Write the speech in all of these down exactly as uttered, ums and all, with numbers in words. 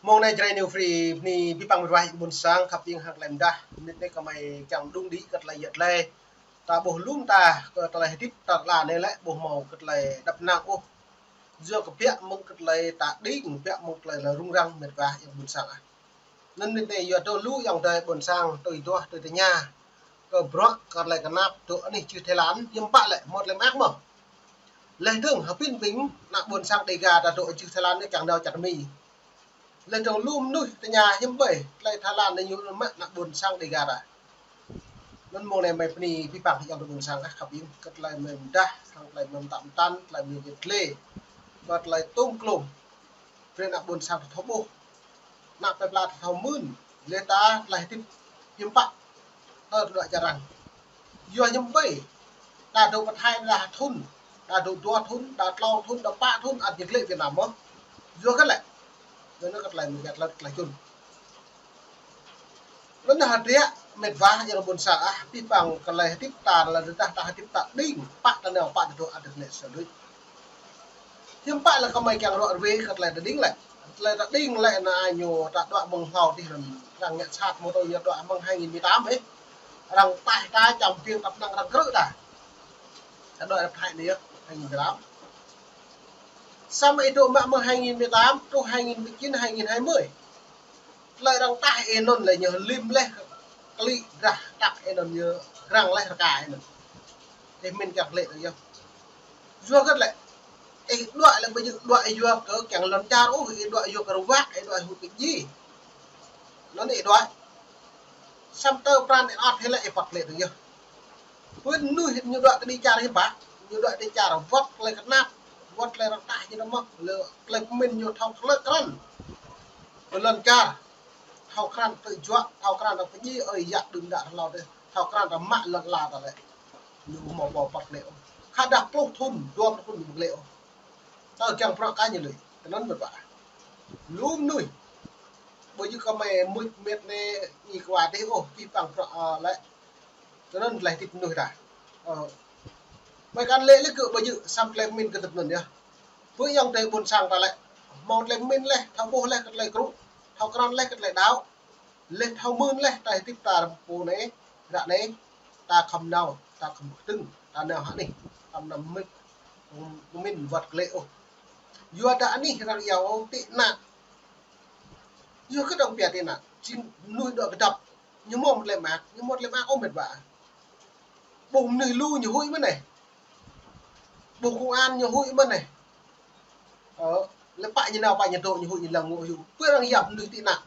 Mông anai Jrai New Free, bơni abih bang met wa ƀôn sang khăp ƀing hăng tơlơi mơdah, mơnit anai kơmơi kiăng đung đĭ kơ tơlơi yet lĕ. Ta ƀuh lŏm ta kơ tơlơi hơdip ta tơlơi anai lĕ ƀuh hmâo kơ tơlơi đăp năng ôh. Yua kơ biă mơ̆ng kơ tơlơi ta đing, biă mơ̆ng tơlơi rŭng răng met wa ƀôn sang ah. Anŭn mơnit anai yua dŏ lu ayŏng adơi ƀôn sang tui duah tui tơña kơ bruă kơ tơlơi kơnap dŏ anih čư̆ Thái Lan, hiư̆m pă lĕ hmâo tơlơi mơak mơ̆. Leh dơ̆ng hơbĭn ƀing ană ƀôn sang Dega ta dŏ čư̆ Thái Lan anai kiăng nao čar Mi. Leh dơ̆ng lu mơnuih tơña hiư̆m ƀơi tơlơi Thái Lan anai ñu mă ană ƀôn sang Dega ta. Anŭn mông anai mơi bơni abih bang ayŏng adơi ƀôn sang ah khăp ƀing kơ tơlơi mơi mơdah, hăng tơlơi mơi mơtă mơtăn, tơlơi mơi yet lĕ. Kơ tơlơi tôm klôm. Brơi ană ƀôn sang ta thâo ƀuh. Ană plơi pla ta thâo mưn. Leh ta tơlơi hơdip hiư̆m pă. Tơ tơdruă čar arăng. Yua hiư̆m ƀơi. Ta dŏ pơ Thái đa thŭn. Ta dŏ dua thŭn, đa klâo thŭn, đa pă thŭn, ăt yet lĕ Việt Nam mơ̆. Yua kơ lĕ. Yua anŭn kơ tơlơi mơi yet lĕ tơlơi čun. Anŭn hơdră met wa ayŏng adơi ƀôn sang ah, abih bang kơ tơlơi hơdip ta, tơlơi rơđah ta hơdip ta đing, pă ta nao, pă ta dŏ ăt yet lĕ sơlui. Hiư̆m pă lĕ kơmơi kiăng ruă rơwe kơ tơlơi ta đing lĕ. Tơlơi ta đing lĕ anai ñu ta dŏ mơ̆ng hlâo tih anŭn arăng ngă sat mơ̆ tơ ñu dŏ mơ̆ng hai nghìn mười tám ih. Arăng taih ta čăm ƀing tăp năng arăng krư̆ ta. Ta dŏ rơp hai anai yơh, hai nghìn mười tám. Samơ̆ ih dŏ mă mơ̆ng hai nghìn mười tám truh hai nghìn mười chín, hai nghìn hai mươi. Tơlơi arăng taih ih anŭn lĕ ñu lim leh klĭ drah tăk ih anŭn ñu răng leh rơka ih anŭn. Ih mĭn kiăng lĕ tơ yơh. Yua kơ lĕ. Ih dŏ lĕ ƀu djơ̆ dŏ ih yua kơ kiăng lŏn čar ôh, ih dŏ yua kơ ruă, ih dŏ ih huĭ kơ ji. Anŭn ih dŏ. Samơ̆ tơ pran ih ăt hĭ lĕ ih păt lĕ tơ yơh. Pơ mơnuih ñu dŏ kơ đĭ čar hiư̆m pă, ñu dŏ đĭ čar wơ̆t tơlơi kơnap, wơ̆t tơlơi rơđah ñu mơ̆, lĕ tơlơi pơmĭn ñu thâo klĕ krăn. Pơ lŏn čar, thâo krăn tơ juă, thâo krăn tơ pơdjai, ơi yă đưm đă hlâo dêh, thâo krăn tơ mă lŏn ala ta lĕ. Ñu hmâo ƀu păt lĕ ôh. Khă dah pluh thŭn, dua pluh thŭn ñu ƀu lĕ ôh. Tơ kiăng bruă kơ ñu lui, tơ anŭn mơ̆ ƀă. Lu mơnuih. Ƀu djơ̆ kơmơi mŭt met anai ñu kơ wa dêh ôh, abih bang bruă, ơ, lĕ. Tơ anŭn tơlơi hơdip mơnuih ta. Ơ. Mơi kăn lĕ lĕ kơ ƀu djơ̆ samơ̆ tơlơi pơmĭn kơ tơlơi anŭn yơh. Pơ ayŏng adơi ƀôn sang ta lĕ. Hmâo tơlơi pơmĭn leh, thâo ƀuh leh kơ tơlơi krŭ. Thâo krăn leh kơ tơlơi đaŏ. Leh thâo mưn leh tơlơi hơdip ta rơmpu anai, ră anai, ta khŏm nao, ta khŏm kơtưng, ta nao hă anai, khŏm nao mĭt, pơmĭn wơ̆t kơ lĕ ôh. Yua dah anih arăng iâu tị nạn. Yua kơ dŏng pia tị nạn, jing mơnuih dŏ kơdŏp, ñu hmâo tơlơi mơak, ñu hmâo tơlơi mơak ôh met wa. Ƀuh mơnuih lu ñu huĭ mơ̆n anai. Ƀuh công an ñu huĭ mơ̆n anai. Ơ, lĕ pă ñu nao pă ñu dŏ ñu huĭ ñu lăng ngŏ hyu. Pơ arăng yap mơnuih tị nạn.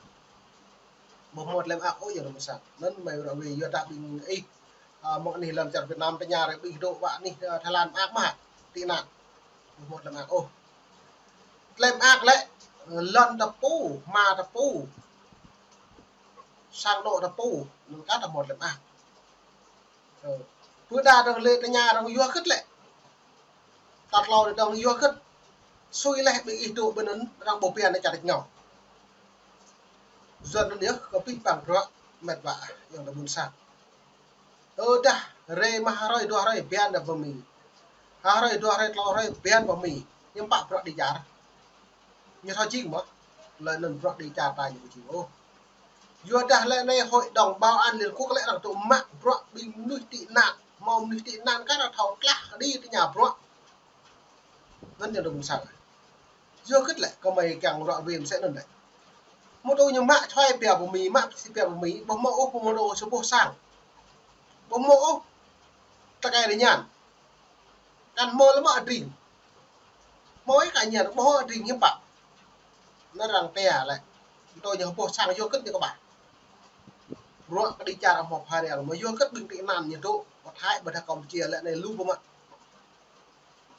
Ƀu hmâo tơlơi mơak ôh ayŏng adơi ƀôn sang. Anŭn mơi ruă rơwe yua dah ƀing ih. Ơ, mơ̆ng anih lŏn čar Việt Nam tơña rai ƀing dŏ ƀă anih, ơ, Thái Lan mơak mơ̆. Tị nạn. Ƀu hmâo tơlơi mơak ôh. Tơlơi mơak lĕ, lŏn ta pô, hma ta pô. Sang anŏ ta pô, anŭn kah ta hmâo tơlơi mơak. Ơ. Pơ đa dŏng lĕ tơña dŏng yua hơget lĕ. Tat hlâo dŏng yua hơget. Sui leh ƀing ih dŏ ƀơi anŭn arăng ƀu pia anai čar rơngiao. Yua anŭn yơh kơ abih bang bruă met wa ayŏng adơi ƀôn sang. Ơ dah, rai mă hrơi dua hrơi biă dah pơ Mi. Hrơi dua hrơi tlâo hrơi biă pơ Mi. Hiư̆m pă bruă đĭ čar. Ñu thâo jing mơ̆, lĕ anŭn bruă đĭ čar ta ñu ƀu jing ôh. Yua dah lĕ anai Hội đồng Bảo an Liên Quốc lĕ arăng dŏ mă bruă ƀing mơnuih tị nạn, hmâo mơnuih tị nạn kah arăng thâo tlaih kơđi tơña bruă. Anŭn ayŏng adơi ƀôn sang. Yua hơget lĕ, kơmơi kiăng ruă rơwe mơsĕ anŭn lĕ. Mơ̆ dŏ ñu mă čuai biă pơ Mi, mă pơsĭ biă pơ Mi, ƀu hmâo ôh, ƀu hmâo ôh sa boh sang. Ƀu hmâo ôh tơkai rơñan. Kăn hmâo lĕ mă adring. Hmâo ih kơ ñan, ƀu hmâo adring hiư̆m pă. Anŭn arăng tia lĕ. Tơ ñu boh sang yua hơget ñu kơƀah. Bruă kơđi čar hmâo phara lĕ, mơ̆ yua hơget ƀing tị nạn ñu dŏ, pơ Thái, ƀơi Campuchia lĕ anai lu ƀu mă.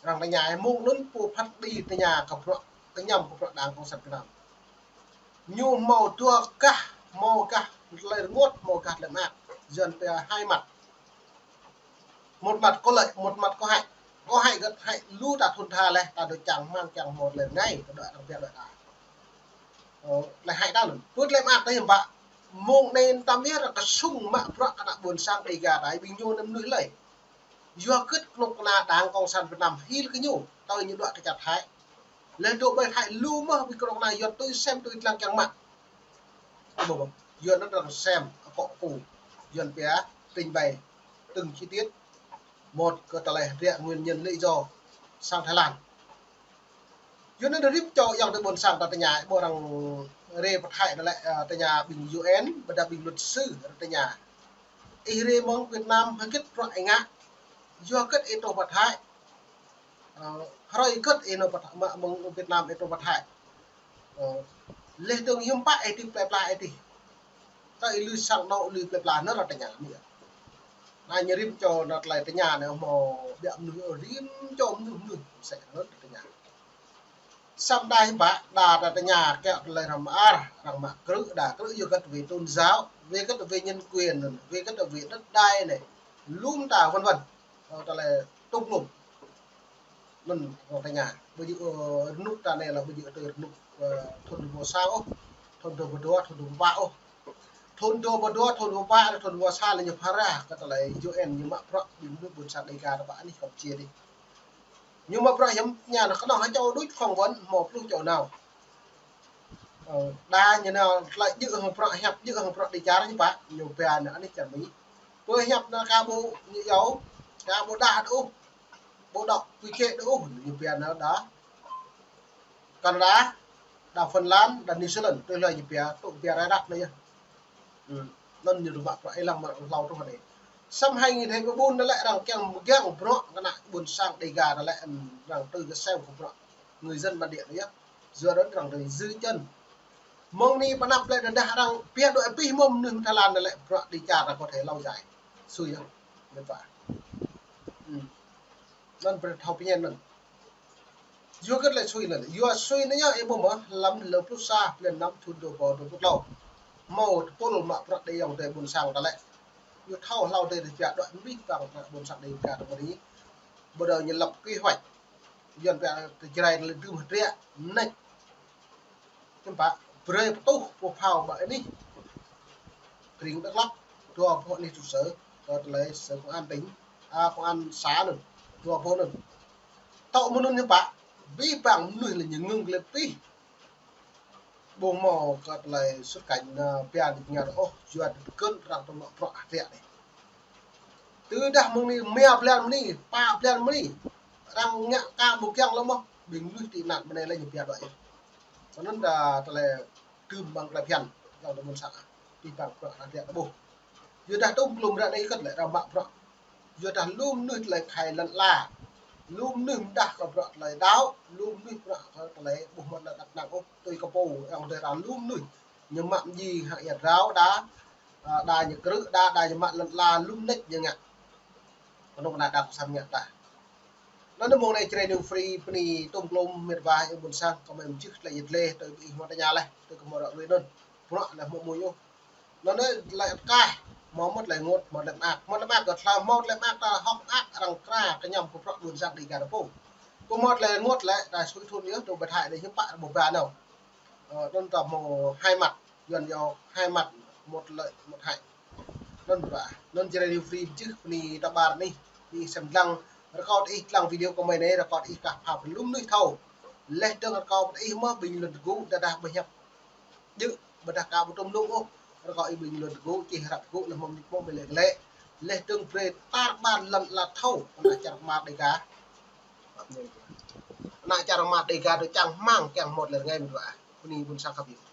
Arăng tơña mơ̆ng anŭn pô phat đĭ tơña kơ bruă, kơñăm kơ bruă Đảng Cộng sản Việt Nam. Ñu hmâo dua gah, hmâo gah tơlơi rơngot, hmâo gah tơlơi mơak. Yuan pia hai mặt. Một mặt có lợi, một mặt có hại. Có hại gơ̆t hại lu ta thŭn tha leh, ta dŏ čang rơmang čang hmâo tơlơi rơngai, ta dŏ arăng pia dŏ ta. Ơ, tơlơi hại ta anŭn. Pơ tơlơi mơak ta hiư̆m pă. Mơ̆ng anai tơm yơh arăng kơsŭng mă bruă kơ ană ƀôn sang Dega ta ƀing ñu anăm mơnuih lơi. Yua hơget kơnuk kơna Đảng Cộng sản Việt Nam hil kơ ñu, tơ ñu dŏ kơ čar Thái. Lĕ dŏ ƀơi Thái lu mơ̆ ƀing kơnuk kơna Yuan tui sem tui lăng kiăng mă. Ƀu ƀu. Yuan anŭn arăng sem akŏ pô. Yuan pia trình bày từng chi tiết. Một kơ tơlơi hơdră nguyên nhân lý do sang Thái Lan. Yuan anŭn rĭm čô ayŏng adơi ƀôn sang ta tơña, ƀu arăng rai pơ Thái anŭn lĕ, ơ, tơña ƀing U N, ƀôdah ƀing luật sư arăng tơña. Ih rai mơ̆ng Việt Nam hơgĕt bruă ih ngă, yua hơgĕt ih truh pơ Thái. Ơ, hrơi hơgĕt ih nao pơ Thái, mă mơ̆ng Việt Nam ih truh pơ Thái. Ơ, leh dơ̆ng hiư̆m pă ih tĭp plơi pla ih tĭp. Tơ ih lui sang anŏ lui plơi pla anŭn arăng tơña mơ̆n. Anai ñu rĭm čô anŭn tơlơi tơña anai hmâo biă mơnuih, rĭm čô mơnuih mơnuih mơsĕ anŭn tơña. Samơ̆ đa hiư̆m pă, đa ta tơña kiăng tơlơi arăng mă ar, arăng mă krư̆, đa krư̆ yua hơgĕt về tôn giáo, về hơgĕt về nhân quyền, về hơgĕt về đất đai anai, lum ta vân vân. Ơ, tơlơi tŭm lum. Anŭn arăng tơña. Ƀu djơ̆, ơ, rơnŭk ta anai lĕ ƀu djơ̆ tui rơnŭk, ơ, thŭn dua rơbâo sa ôh. Thŭn dua rơbâo dua, thŭn dua rơbâo pă ôh. Thŭn dua rơbâo dua, thŭn dua rơbâo pă, thŭn dua rơbâo sa lĕ ñu phara kơ tơlơi U N ñu mă bruă ƀing mơnuih ƀôn sang Đêga ta pơ anih Campuchia dih. Ñu mă bruă hiam tơña anŭn kơnơ̆ng ha čô đôč khŏm wơ̆n hmâo pluh čô nao. Ơ, đa ñu nao tơlơi djơ̆ hăng bruă hiăp djơ̆ hăng bruă đi čar ñu pă, ñu pia anŭn anih čar Mi. Pơ hiăp anŭn ka ƀu ñu yua, ka ƀu đa đôč ôh. Ƀu đŏk quy chế đôč ôh, ñu pia anŭn đa Canada, đa Phần Lan, đa New Zealand, tui hlơi ñu pia, tŭ pia rai rap anai yơh. Ư, anŭn ñu rơmă bruă ih lăng mă hlâo truh anai. Samơ̆ hai nghìn hai mươi bốn anai lĕ arăng kiăng mơ̆ng bruă kơ ană ƀôn sang Đêga anai lĕ arăng tui kơ sem kơ bruă người dân bản địa anai yơh. Yua anŭn arăng tui dư chân. Mơ̆ng anai pơ anăp lĕ tơdah arăng pia đuaĭ abih mơ̆ng mơnuih Thái Lan anai lĕ bruă đi čar arăng có thể lâu dài. Sui yơh. Mĕt wa. Ư. Anŭn brơi thâo pơñen anŭn. Yua hơgĕt lĕ sui anŭn. Yua sui anŭn yơh ih ƀuh mơ̆, lăm hlâo pluh sa, blan năm thŭn dua rơbâo dua pluh klâo. Hmâo tơpul mă bruă đĭ ayŏng adơi ƀôn sang ta lĕ. Yua thâo hlâo adơi pia đuaĭ abih bang ƀôn sang Đêga ta ƀu rĭ. Ƀu đa ñu lăp kế hoạch. Yuan pia tơ Jrai lĕ dưm hơdră, mơneč. Hiư̆m pă, brơi pơtuh pô phao ƀơi anih. Krĭng Dak Lak, dua boh anih trụ sở, kơ tơlơi sở công an tỉnh, a, công an xã anŭn, dua boh anŭn. Tŏ mơ̆ng anŭn hiư̆m pă, abih bang mơnuih lĕ ñu ngưng lĕ abih. Ƀu hmâo kơ tơlơi xuất cảnh, a, pia đi ña ôh, yua tơkơ̆n arăng tơmă bruă hơdră anai. Tơdah mơ̆ng anai, rơma blan mơ̆ng anai, pă blan mơ̆ng anai, arăng ngă ka ƀu kiăng lơ̆m mơ̆, ƀing mơnuih tị nạn mơ̆ng anai lĕ ñu pia đuaĭ. Kơ anŭn đa tơlơi tơm ƀăng tơlơi phiăn, ayŏng adơi ƀôn sang, abih bang bruă hơdră ta ƀuh. Yua dah tŭm klum ră anai kơ̆t lĕ arăng mă bruă. Yua dah lu mơnuih tơlơi khai lŏn ala. Lu mơnuih mơdah kơ bruă tơlơi đaŏ, lu mơnuih bruă kơ tơlơi ƀu hmâo tơlơi đăp năng ôh, tui kơ pô, ayŏng adơi arăng lu mơnuih. Ñu mă mơji hăng ia drao đa, a, đa ñu krư̆ đa, đa ñu mă lŏn ala lu mơneč ñu ngă. Kơnuk kơna đa kơsăm ngă đa. Anŭn mơ̆ng anai Jrai New Free bơni tŭm klum mĕt wa ayŏng ƀôn sang, kơ mơi mơjưh tơlơi yet lĕ, tui ih hmâo tơña leh, tui kơ hmâo ră ruai anŭn. Bruă lĕ hmâo mơ̆n ôh. Anŭn lĕ tơkai, hmâo mơ̆ tơlơi rơngot, hmâo tơlơi mơak. Hmâo tơlơi mơak kơ tơlơi hmâo tơlơi mơak ta hŏk mơak arăng kra kơñăm kơ bruă ƀôn sang Đêga ta pô. Kơ hmâo tơlơi rơngot lĕ, ta sui thŭn yơh, tơ ƀơi Thái anai hiư̆m pă ƀu ba nao. Ơ, anŭn ta hmâo hai mặt, Yuan yua hai mặt, một lợi, một hại. Anŭn bruă, anŭn Jrai New Free mơjưh, bơni ta ƀar anih, bơni sem lăng, rơkâo ih lăng video kơ mơi anai, rơkâo ih kah pha pơlŭm anih thâo. Leh dơ̆ng rơkâo ih mơ̆ bình luận tơgŭ, tơdah ƀu hiăp djơ̆, ƀôdah ka ƀu tŭm lŭng ôh, rơkâo ih bình luận tơgŭ, čih hră tơgŭ, leh mơ̆ng mơ̆ng ƀơi lĕ lĕ. Leh dơ̆ng brơi tar ƀar lŏn ala thâo, ană čar rơma Đêga. Ană čar rơma Đêga tui čang hmang, kiăng hmâo tơlơi rơngai mĕt wa. Bơni ƀôn sang khăp yơh.